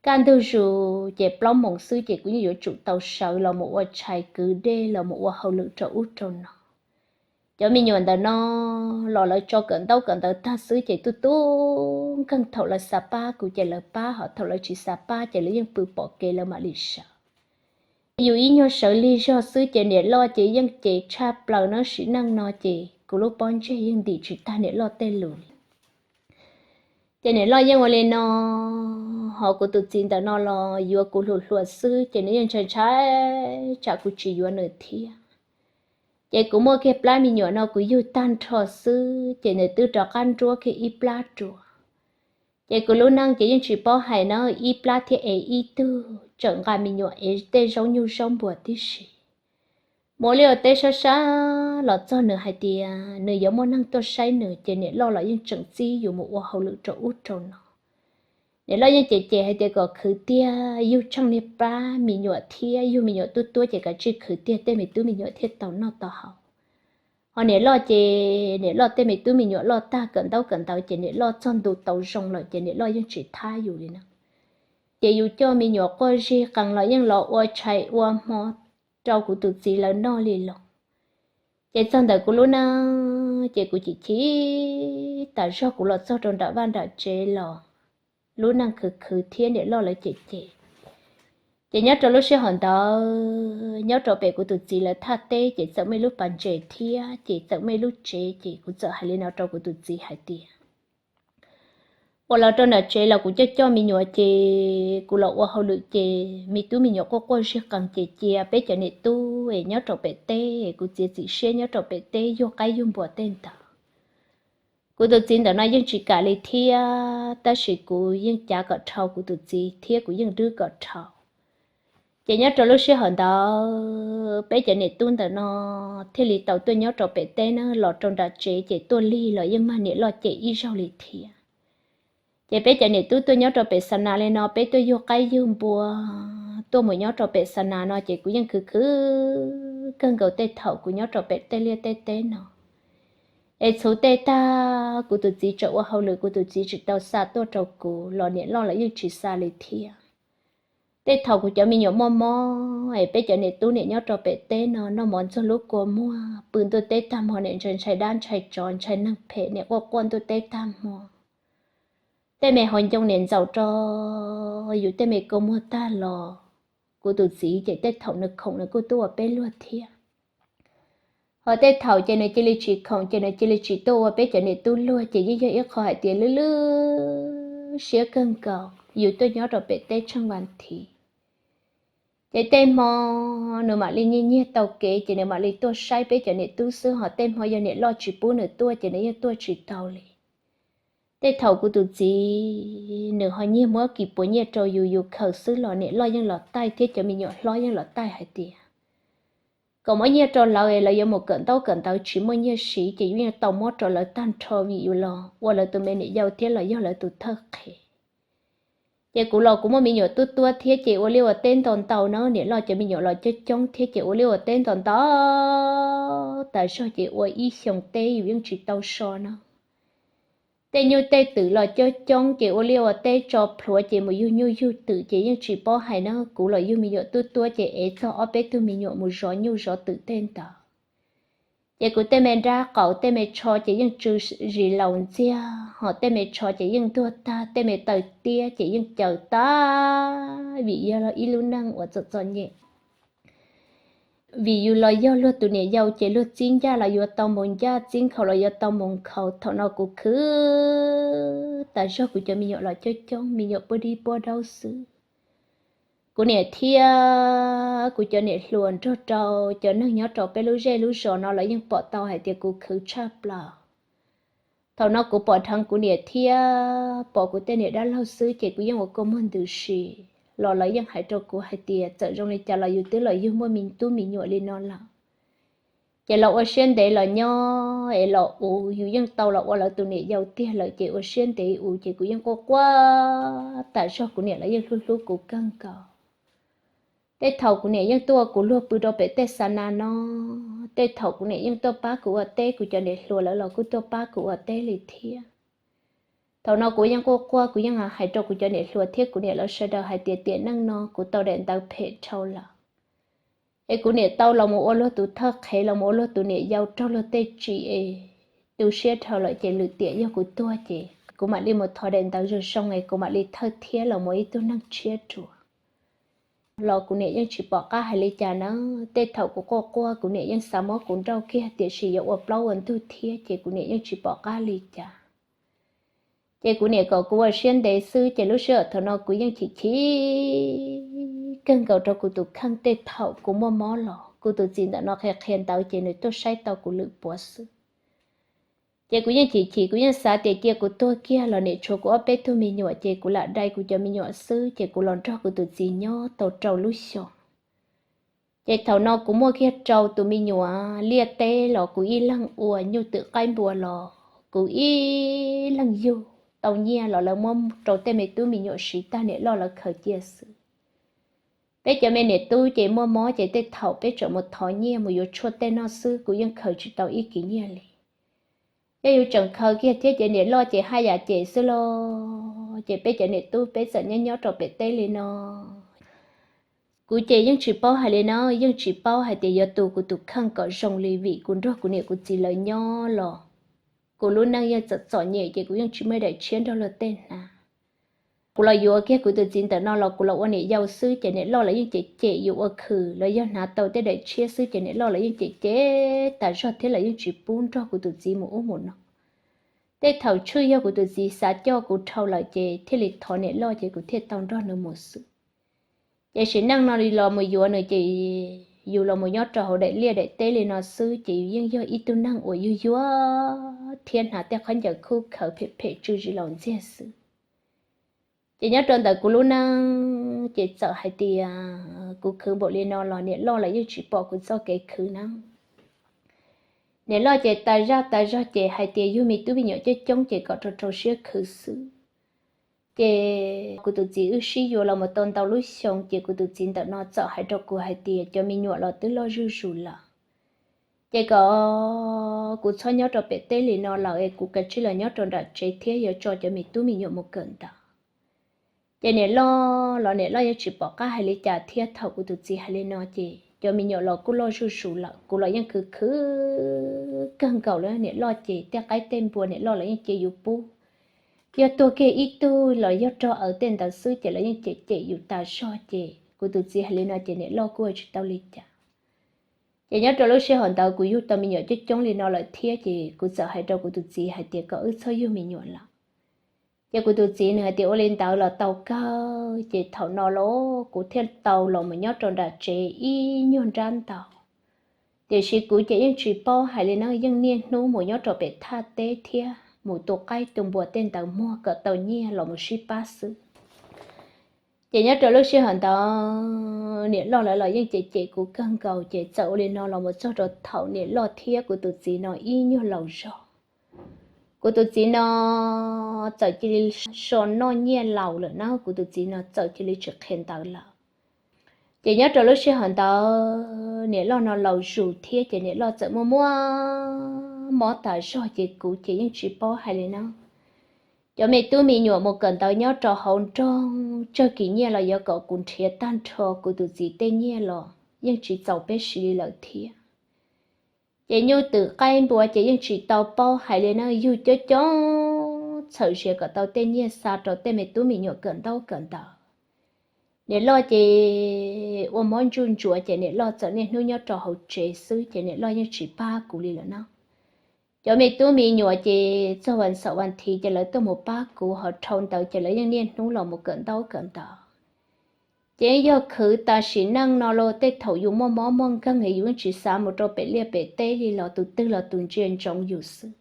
Kaj ntug zus ces plaub moos xwb ces kuv yeej yuav tsum tau sawv los mus ua tshais kwv dej los mus ua hauj lwm rau ub rau no. Cov me nyuam ntawm no los lawv tso kawm ntaub kawm ntawv tag xwb ces tuj tuj nkeeg, thaum lawv xav pab kuv ces lawv pab, ho thaum lawv tsis xav pab ces lawv yeej pw pom kev lawv mam li sawv. Yus ib nyuag sawv lig zog xwb ces niam loj ces yeej cem tshaj plaws no, sim neej no ces kuv lub pob ntseg yeej ntim tsis tag niam loj tej lus li. Ces niam loj yeej ua li no, ho kuv tus txiv ntawm no los yuav kuv hluas hluas xwb ces nws yeej ntshai ntshai tsam kuv tsis yuav nws thiab. Ces kuv muaj kiag plab me nyuam no kuv yug tag nrho xwb ces nws twb rov qab nruab kiag ib plab rua. Ces kuv lub neej ces yeej tsis paub hais na, ib plab thiab ev ib tug, tseem nqa me nyuam ev tej zaub nyuj zaub npua tib si. Mus ua liaj ua teb sab sab los txog nws hais tias nws yuav muaj neeg tuaj saib nws ces niam loj los yeej tseem txib yus mus ua hauj lwm rau ub rau no. Niam loj yeej cem cem hais tias kom khwv tiag, yug tsheej niag plab me nyuam thiab yug me nyuam tuab tuab ces kav tsij khwv tiag tej me tub me nyuam thiaj tau noj tau haus. Ho niam loj ces niam loj tej me tub me nyuam loj tag kawm ntaub kawm ntawv ces niam loj txog ntu tau zoo lawm ces niam loj yeej tsis thab yus li na. Ces yus coj me nyuam quaj zig qees los yeej los ua tshais ua hmo rau kuv tus txiv lawv noj li los. Ces txog ntawm kuv lub neej ces kuv chim chim tas zog, kuv los txog rau nram vaj nram tsev los lub neej khwv khwv thiab niam loj lawv cem cem. Ces nyob rau lub sij hawm ntawd nyob rau pem kuv tus txiv lawv thaj teb ces txawm muaj ib lub pas ntses thiab ces txawm muaj ib lub tsev ces kuv txawm hais li no rau kuv tus txiv hais tias ua los rau nram tsev los kuv coj coj me nyuam ces kuv los ua hauj lwm ces me tub me nyuam quaj quaj zig qees ces cia peb cov niam tub es nyob rau pem teb, kuv txiav txim siab nyob rau pem teb yug qaib yug npua tej ntawd. Kuv tus txiv ntawm no yeej tsis kam li thiab, tab sis kuv yeej cav kom dhau kuv tus txiv thiab kuv yeej rwb kom dhau. Ces nyob rau lub sij hawm ntawd peb cov niam tub ntawm no thiaj li tau tuaj nyob rau pem teb na, los rau nram tsev ces tuaj lig los yeej mag niam loj cem ib zaug li thiab. Ces peb cov niam tub tuaj nyob rau pem xa nas li no, peb tuaj yug qaib yug npua tuaj mus nyob rau pem xa nas no ces kuv yeej khwv khwv kawg nkaus tej thaum kuv nyob rau pem tej liaj tej teb no. Es txhuv tej tag kuv tus txiv tseem ua hauj lwm, kuv tus txiv tsis tau xa tuaj rau kuv los niam loj lawv yeej tsis xa li thiab. Tej thaum kuv cov me nyuam muaj mob es peb cov niam tub niam nyob rau pem teb no noj mov ntxuag lub kua muag, pw ntuj teb tag hmo, niam ntshai ntshai dab ntshai tsov ntshai neeg phem, niam quaj quaj ntuj teb tag hmo. Tej me hauv ncoo niam ntxaus rau yus tej me kua muag tag los kuv tus txiv ces tej thaum nws khoom nws kuj tuaj ua peb luag thiab. Ho tej thaum ces nws cia li tsis khoom ces nws cia li tsis tuaj ua peb cov niam tub luag ces yeej yog ib qho hais tias lwj lwj siab kawg nkaus yus tuaj nyob rau pem teb tsheej vas thiv. Ces tej hmo nws mam li nyiag nyiag tau kev ces nws mam li tuaj saib peb cov niam tub xwb, ho tej hmo yog niam loj tsis pub nws tuaj ces nws yeej tuaj tsis tau li. Tej thaum kuv tus txiv nws ho nyiag muab kis puas nyiaj rau yus, yus khaws xwb los niam loj yeej los taij thiab cov me nyuam hlob yeej los taij hais tias kom muab nyiaj rau lawv es lawv yuav mus kawm ntaub kawm ntawv tsis muaj nyiaj siv ces yus yeej tau muab rau lawv tag nrho vim yus los ua lawv tus me niam yau thiab los yog lawv tus thawj qhev. Ces kuv los kuv muaj me nyuam tuab tuab thiab ces ua liaj ua teb ntau ntau na, niam loj cov me nyuam los coob coob thiab ces ua liaj ua teb ntau ntau tas zog ces ua ib xyoos teb yus yeej tsis tau so na. tej nyuj tej twm los coob coob ces ua liaj ua teb tso plhuav ces mus yug nyuj yug twm ces yeej tsis paub hais na, kuv los yug me nyuam tub tuab ces ev txog ob peb tug me nyuam mus zov nyuj zov twm tej ntawd. Ces kuv tej me nrab qaum tej me tsho ces yeej tsw zis laus ntxiag, ho tej me tsho ces yeej ntuag tag, tej me taw tiab ces yeej caws tag, vim yog ib lub neej uas txom txom nyem. Vim yus los yog luag tus niam yau ces luag txib ncaj los yuav tau mus ncaj, txib nkhaus los yuav tau mus nkhaus. Thaum no kuv khwv tas zog, kuv cov me nyuam los coob coob, me nyuam puab dib puab daub xwb. Kuv niam thiab kuv cov niam hluas nrog rau cov neeg nyob rau peb lub zej lub zos no los yeej pom tau hais tias kuv khwv tshaj plaws. Thaum no kuv pom dheev kuv niam thiab pom kuv tej niam dab laug xwb ces kuv yeej ua kua muag ntws si, los lawv yeej hais rau kuv hais tias txawm zoo li cas los yus twb los yug muaj me tub me nyuam li no lawm, ces los ua siab ntev los nyob es los ua, yus yeej tau los ua lawv tus niam yau tiag lawm ces ua siab ntev ua ces kuv yeej quaj quaj tas zog, kuv niam los yeej hlub hlub kuv kawg nkaus. Tej thaum kuv niam yeej tuaj ua kuv luag pw rau pem tej xa na no, tej thaum kuv niam yeej tuaj pab kuv ua teb, kuv cov niam hluas lawv los kuj tuaj pab kuv ua teb li thiab. Thaum no kuv yeej quaj quaj, kuv yeej hais rau kuv cov niam hluas thiab kuv niam lawv sawv daws hais tias tiam neej no kuv tau daim ntawv phem dhau lawm, es kuv niam tau los mus ua luag tus thawj qhev, los mus ua luag tus niam yau raug luag tej tsim es tu siab dhau lawm ces lwm tiam yog kuv tuag ces kuv mam li mus thov daim ntawv zoo zoo es kuv mam li thawj thiab los mus ib tug neeg tshiab dua. Los kuv niam yeej tsis pom qab hais li cas na. Tej thaum kuv quaj quaj kuv niam yeej xav muab kuv nrauj kiag tiam sis yuav ua plaub ua ntug thiab ces kuv niam yeej tsis pom qab li cas. Ces kuv niam kom kuv ua siab ntev xwb ces lub sij hawm thaum no kuv yeej chim chim kawg nkaus rau kuv tus kheej. Tej thaum kuv muaj mob los kuv tus txiv ntawm no qhia qhia ntawv ces nws tuaj saib tau kuv lwm puav xwb. Ces kuv yeej chim chim, kuv yeej xav tias cia kuv tuag kiag los niam tshuav kuv ob peb tug me nyuam ces kuv lam dai kuv cov me nyuam xwb ces kuv los nrog kuv tus txiv nyob tau rau lub xyoo. Ces thaum no kuv muaj kiag rau tus me nyuam, liaj teb los kuv ib leeg ua, nyuj twm qaib npua los kuv ib leeg yug, tau nyiaj los lawv muab rau tej me tub me nyuam siv tag, niam loj lawv khaws cia xwb. Peb cov me niam tub ces muaj mob ces tej thaum peb tseem mus thov nyiaj mus yuav tshuaj tej noj xwb, kuv yeej khaws tsis tau ib kis nyiaj li. Yog yus tseem khaws kiag thiab ces niam loj ces haj yam cem xwb los, ces peb cov niam tub peb txawm nyob nyob rau pem teb li no. Kuv ces yeej tsis paub hais li no, yeej tsis paub hais tias yuav tu kuv tus kheej kom zoo li, vim kuv nrog kuv niam kuv txiv lawv nyob los kuv lub neej yeej txom txom nyem ces kuv yeej tsis muaj daim tshiab nrog luag tej hnav. Kuv los yuav kiag kuv tus txiv ntawm no los kuv los ua niam yau xwb ces niam loj los yeej cem cem yus ua khwv, los yog hnav tau tej daim tshiab xwb ces niam loj los yeej cem cem tas zog thiab los yeej tsis pub nrog kuv tus txiv mus ub mus no. Tej thaum tshwj yog kuv tus txiv xav coj kuv dhau lawm ces thiaj li thov niam loj ces kuv thiaj tau nrog nws mus xwb. Ces sim neej no li los mus yuav nws ces yus los mus nyob rau hauv daim liaj daim teb li no xwb ces yus yeej yog ib tug neeg uas yuag yuag thiab hnav tej khaub ncaws khub khawv phem phem tsw zis laus ntxiag xwb. Ces nyob rau ntawm kuv lub neej ces txawm hais tias kuv khwv npaum li no los niam loj los yeej tsis pom kuv txoj kev khwv na. Niam loj ces tas zaj tas zog ces hais tias yug me tub me nyuam coob coob ces kom rau rau siab khwv xwb. Ces kuv tus txiv wb sib yuav los mus tau ntau lub xyoo ces kuv tus txiv ntawm no txawm hais rau kuv hais tias cov me nyuam los twb loj zuj zus lawm, ces kom kuv txhob nyob rau pem teb li no lawm es kuv kav tsij los nyob rau nram tsev thiab yuav tso cov me tub me nyuam mus kawm ntawv. Ces niam loj los niam loj yeej tsis pom qab hais li cas thiab, thaum kuv tus txiv hais li no ces cov me nyuam los kuj loj zuj zus lawm, kuv los yeej khwv khwv kawg nkaus li. Niam loj ces tej qaib tej npua niam loj los yeej cia yus pub, yog tuag kiag ib tug los yog rog aws tej ntawd xwb ces los yeej cem cem yus tas zog ces kuv tus txiv hais li no ces niam loj kuj ua tsis tau li cas. Ces nyob rau lub sij hawm ntawd kuv yug tau me nyuam coob coob li no lawm thiab ces kuv txawm hais rau kuv tus txiv hais tias kom wb txhob yug me nyuam lawm. Ces kuv tus txiv nws hais tias ua li ntawd los tau kawg, ces thaum no los kuv thiaj tau los mus nyob rau nram tsev ib nyuag nrab ntau. Tiam sis kuv ces yeej tsis paub hais li na, yeej niaj hnub mus nyob rau pem thaj teb thiab mus tu qaib tu npua tej ntawd muag kom tau nyiaj los mus sib pab xwb. Ces nyob rau lub sij hawm ntawd niam loj lawv los yeej cem cem kuv kawg nkaus, ces txawm ua li no los mus txog rau thaum niam loj thiab kuv tus txiv no ib nyuag laus zog. Kuv tus txiv no txawm cia li so noj nyiaj laus lawm na, kuv tus txiv no txawm cia li tsis qhia ntawv lawm. Ces nyob rau lub sij hawm ntawd niam loj no laus zus thiab ces niam loj txawm muaj muaj mob tas zog ces kuv ces yeej tsis paub hais li na. Cov me tub me nyuam mus kawm ntawv nyob rau hauv nroog tsawg kis nyiaj los yuav kom kuv nrhiav tag nrho kuv tus txiv tej nyiaj los yeej tsis txaus peb siv li lawm thiab. Ces nyuj twm qaib npua ces yeej tsis tau paub hais li na, yug coob coob txhawm zias kom tau tej nyiaj xa rau tej me tub me nyuam kawm ntaub kawm ntawv. Niam loj ces ua mob ntsuj ntsuav ces niam loj txawm niaj hnub nyob rau hauv tsev xwb ces niam loj yeej tsis pab kuv li lawm na. Cov me tub me nyuam ces txog vas xaum vas thiv ces lawv tuaj mus pab kuv, ho dhau ntawd ces lawv yeej niaj hnub los mus kawm ntaub kawm ntawv. Ces yog khwv tas sim neej no los tej thaum yus muaj mob muaj nkeeg yus yeej tsis xav mus rau pem liaj pem teb li los tus twg los tus ntsia ntsoov yus xwb.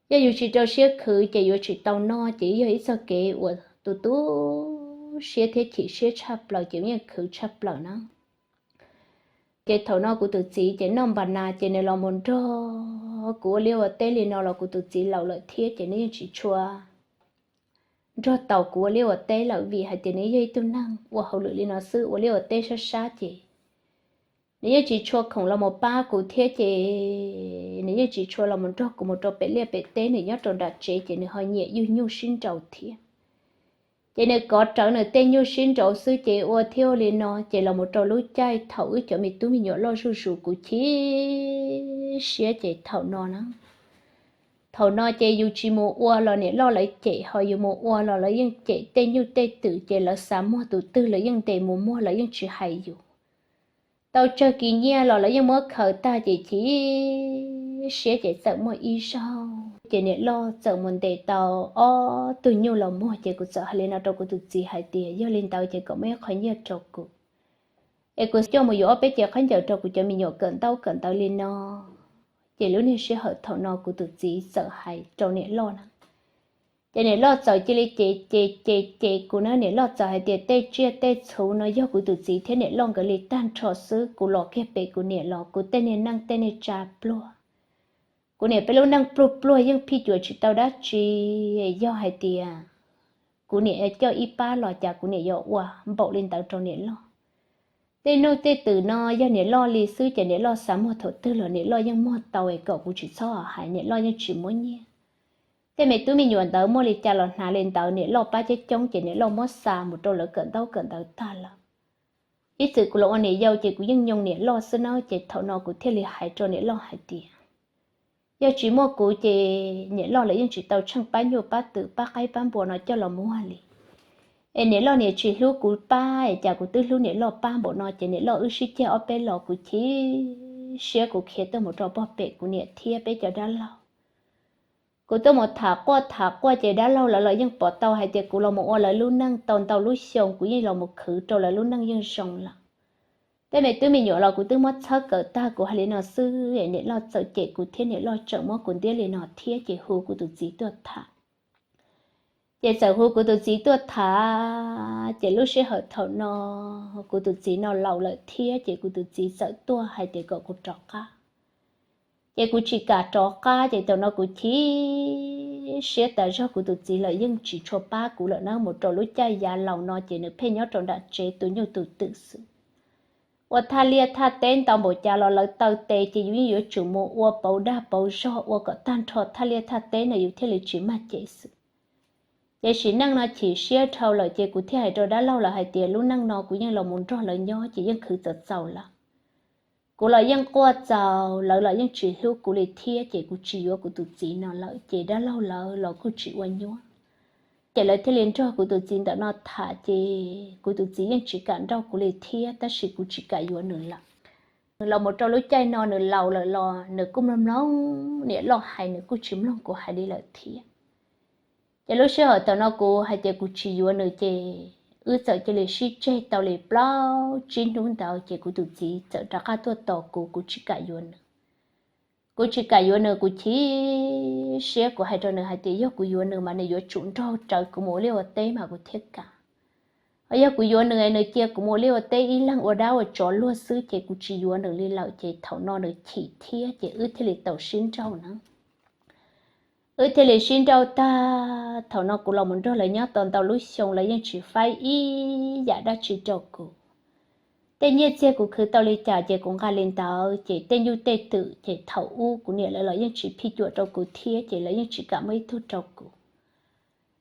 Yog yus tsis rau siab khwv ces yuav tsis tau noj, ces yog ib txoj kev uas tu tu siab thiab chim siab tshaj plaws ces yeej khwv tshaj plaws na. Ces thaum no kuv tus txiv ces noj npas nas ces nws los mus nrog kuv ua liaj ua teb li no los kuv tus txiv laus lawm thiab ces nws yeej tsis tshua nrog tau kuv ua liaj ua teb lawm vim hais tias nws yog ib tug neeg ua hauj lwm li no xwb, ua liaj ua teb sab sab ces nws yeej tsis tshua khoom los mus pab kuv thiab ces nws yeej tsis tshua los mus nrog kuv mus rau pem liaj pem teb, nws nyob rau nram tsev ces nws ho nyiam yug nyuj sib nraus thiab. Ces nws kov rawv nws tej nyuj sib nraus xwb ces ua thiab ua li no ces los mus rau lub caij thaum wb cov me tub me nyuam loj zuj zus kuv chim siab ces thaum no na. Thaum no ces yus tsis mus ua los niam loj lawv cem, ho yus mus ua los lawv yeej cem tej nyuj tej twm ces lawv xav muag tus twg lawv yeej ntes mus muag, lawv yeej tsis hais yus. Tau tsawg kis nyiaj los lawv yeej muab khaws tag ces chim siab ces txawm muaj ib zaug ces niam loj txawm mus ntes tau ob tug nyuj los muag ces kuv txawm hais li no rau kuv tus txiv hais tias yog li ntawd ces kom muab ib qho nyiaj rau kuv es kuv coj mus yuav ob peb cev khaub ncaws rau kuv cov me nyuam kawm ntaub kawm ntawv li no. Ces lub niag sij hawm thaum no kuv tus txiv txawm hais rau niam loj na. Ces niam loj txawm cia li cem cem cem cem kuv na, niam loj txawm hais tias tej tsiaj tej txhu no yog kuv tus txiv thiab niam loj nkawd li tag nrho xwb, kuv los kiag pem kuv niam los kuv tej niag neej tej niag tsa pluag. Kuv niam peb lub neej pluag pluag yeej phij cuam tsis tau dab tsi, yog hais tias kuv niam coj ib pab los cas kuv niam yuav ua npaum li ntawd rau niam loj. Tej nyuj tej twm no yog niam loj li xwb ces niam loj xav muag thaum twg los niam loj yeej muag tau es kom kuv tsis txhob hais, niam loj yeej tsis muab nyiaj. Tej me tub me nyuam ntawd muaj li cas los hnav li ntawd, niam loj pab coob coob ces niam loj muab xa mus rau lawv kawm ntaub kawm ntawv tag lawm. Ib txwm kuv los ua niam yau ces kuv yeej nyoo niam loj xwb na, ces thaum no kuv thiaj li hais rau niam loj hais tias yog tsis muaj kuv ces niam loj lawv yeej tsis tau tsheej pab nyuj pab twm pab qaib pab npua no coj los muag li. Es niam loj niam tsis hlub kuv pab es cas kuv twb hlub niam loj pab npaum no, ces niam loj wb sib ceg ob peb los kuv chim siab kuv khiav tuaj mus rau pog pem kuv niam thiab peb cov dab laug. Kuv tuaj mus tham quaj tham quaj ces dab laug lawv los yeej pom tau hais tias kuv los mus ua lawv lub neej tau ntau lub xyoo, kuv yeej los mus khwv rau lawv lub neej yeej zoo lawm. Tej me tub me nyuam los kuv twb muab txhawb kawm tag, kuv hais li no xwb es niam loj txawm cem kuv thiab niam loj tseem muab kuv ntiab li no thiab ces hu kuv tus txiv tuaj tham. Ces txawm hu kuv tus txiv tuaj tham, ces lub sij hawm thaum no kuv tus txiv no laus lawm thiab ces kuv tus txiv txawm tuaj hais tias kom kuv rov qab. Ces kuv tsis kam rov qab, ces thaum no kuv chim siab tas zog, kuv tus txiv lawm yeej tsis tshua pab kuv lawm na, mus rau lub caij yav laus no ces nws pheej nyob rau nram tsev tus nyuj tus twm xwb. Ua thaj liaj thaj teb ntau npaum cas los lawv taw tes ces yus yeej yuav tsum mus ua pauv dag pauv zog ua kom tag nrho thaj liaj thaj teb no yus thiaj li tsis mag cev xwb. Ces sim neej no chim siab dhau lawm ces kuv thiaj hais rau dab laug lawv hais tias lub neej no kuv yeej los mus nrog lawv nyob ces yeej khwv txaus txaus lawm. Kuv los yeej quaj txaus, lawv los yeej tsis hlub kuv li thiab ces kuv tsis yuav kuv tus txiv no lawm ces dab laug lawv los kuj tsis ua nyuaj. Ces lawv thiaj li nrog kuv tus txiv ntawm no tham ces kuv tus txiv yeej tsis kam nrauj kuv li thiab tab sis kuv tsis kam yuav nws lawm. Nws los mus rau lub caij no nws laus lawm los nws kuj mloog mloog niam loj hais, nws kuj tsis mloog kuv hais li lawm thiab. Ces lub sij hawm thaum no kuv hais tias kuv tsis yuav nws ces wb txawm cia li sib tseg tau li plaub tsib hnub ntawd ces kuv tus txiv txawm rov qab tuaj tos kuv, kuv tsis kam yuav nws. Kuv tsis kam yuav nws, kuv chim siab, kuv hais rau nws hais tias yog kuv yuav nws mas nws yuav tsum nrog rawv kuv mus ua liaj ua teb mas kuv thiaj kam. Ho yog kuv yuav nws, nws cia kuv mus ua liaj ua teb ib leeg ua dab ua tsov luag xwb ces kuv tsis yuav nws li lawm ces thaum no nws chim thiab ces wb thiaj li tau sib nrauj na. Wb thiaj li sib nrauj tag, thaum no kuv los mus nrog lawv nyob tau ntau lub xyoo lawv yeej tsis faib ib yam dab tsi rau kuv. Tej nyiaj txiag kuv khwv tau li cas ces kuv nqa li ntawd, ces tej nyuj tej twm ces thaum ub kuv niam lawv los yeej tsis phij cuam rau kuv thiab ces lawv yeej tsis kam muaj ib tug rau kuv.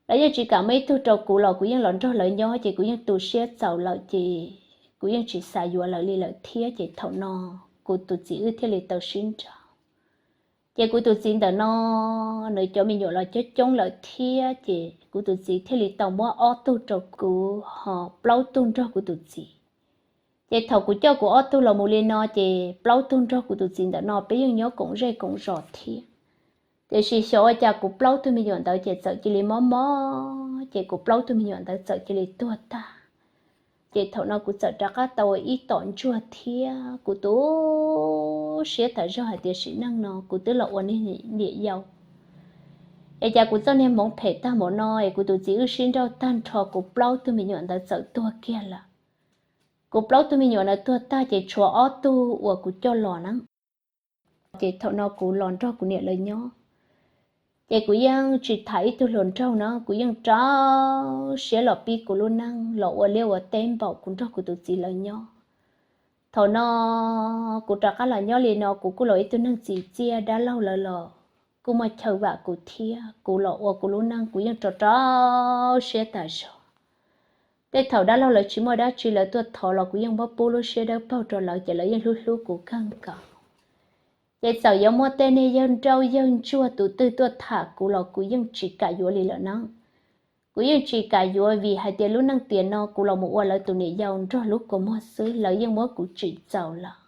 Lawv yeej tsis kam muaj ib tug rau kuv los kuv yeej los nrog lawv nyob ces kuv yeej tu siab txaus lawm ces kuv yeej tsis xav yuav lawv li lawm thiab ces thaum no kuv tus txiv wb thiaj li tau sib nrauj. Ces kuv tus txiv ntawm no nws cov me nyuam los coob coob lawm thiab ces kuv tus txiv thiaj li tau muab ob tug rau kuv ho plaub tug nrog kuv tus txiv. Ces thaum kuv coj kuv ob tug los mus li no ces plaub tug nrog kuv tus txiv ntawm no peb yeej nyob koom zej koom zos thiab. Tiam sis xyov ua cas kuv plaub tug me nyuam ntawd ces txawm cia li mob mob ces kuv plaub tug me nyuam ntawd txawm cia li tuag tag. Ces thaum no kuv txawm rov qab tau ua ib tom ntsuag thiab kuv tu siab tas zog hais tias sim neej no kuv twb los ua niam yau es cas kuv txoj niag hmoov phem tag npaum no es kuv tus txiv wb sib nrauj tag nrho kuv plaub tug me nyuam ntawd txawm tuag kiag lawm. Kuv plaub tug me nyuam ntawd tuag tag ces tshuav ob tug uas kuv coj los na. Ces thaum no kuv los nrog kuv niam lawv nyob, ces kuv yeej tsis tham ib tug hluas nraug na, kuv yeej rau siab los pib kuv lub neej los ua liaj ua teb npaum kuv nrog kuv tus txiv lawv nyob. Thaum no kuv rov qab los nyob li no kuv kuj los ib tug neeg txim txiaj, dab laug lawv los kuj muaj chaw vam kuv thiab kuv los ua kuv lub neej kuv yeej rau rau siab tas zog. Tej thaum dab laug lawv tsis muaj dab tsi lawv tuaj thov los kuv yeej muab pub lub siab dawb paug rau lawv ces lawv yeej hlub hlub kuv kawg nkaus. Ces txawm yuav muaj tej niag yawg nrauj yawg ntsuag tus twg tuaj tham kuv los kuv yeej tsis kam yuav li lawm na. Kuv yeej tsis kam yuav vim hais tias lub neej tiam no kuv los mus ua lawv tus niam yau nrog lub kua muag xwb lawv yeej muab kuv tsim txaus lawm.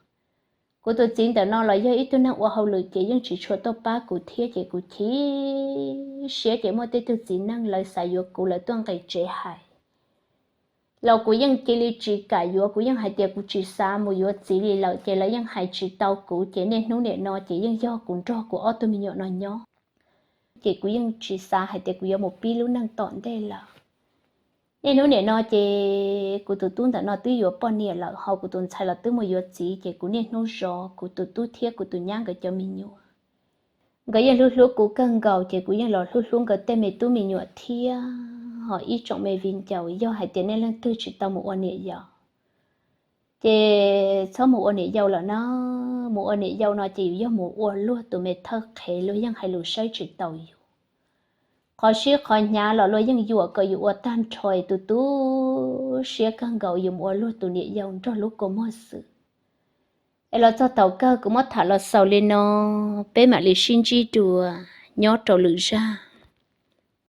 Kuv tus txiv ntawm no los yog ib tug neeg ua hauj lwm ces yeej tsis tshua tuaj pab kuv thiab ces kuv chim siab ces muaj tej tug txiv neej lawv xav yuav kuv lawv tuaj nqis tsev hais los kuv yeej cia li tsis kam yuav, kuv yeej hais tias kuv tsis xav mus yuav txiv li lawm ces lawv yeej hais tsis tau kuv ces niaj hnub nim no ces yeej yog kuv nrog kuv ob tug me nyuam no nyob. Ces kuv yeej tsis xav hais tias kuv yuav mus pib lub neej tom ntej lawm. Niaj hnub nim no ces kuv tus tub ntawm no twb yuav poj niam lawm ho kuv tus ntxhais los twb mus yuav txiv ces kuv niaj hnub zov kuv tus tub thiab kuv tus nyab nkawd cov me nyuam. Nkawd yeej hlub hlub kuv kawg nkaus ces kuv yeej los hlub hlub nkawd tej me tub me nyuam thiab. Ho ib tsoom me viv ncaus, yog hais tias nej leej twg tsis tau mus ua niam yau ces txhob mus ua niam yau lawm na. Mus ua niam yau no ces yus yog mus ua luag tus me thawj qhev, luag yeej hais lus saib tsis taus yus. Qhov sib qhov hnyav los luag yeej yuam kom yus ua tag nrho es tu tu siab kawg nkaus yus mus ua luag tus niam yau nrog lub kua muag xwb. Es los txog thaum kawg kuv muab tham los xaus li no, peb mam li sib ntsib dua nyob rau lwm zaj.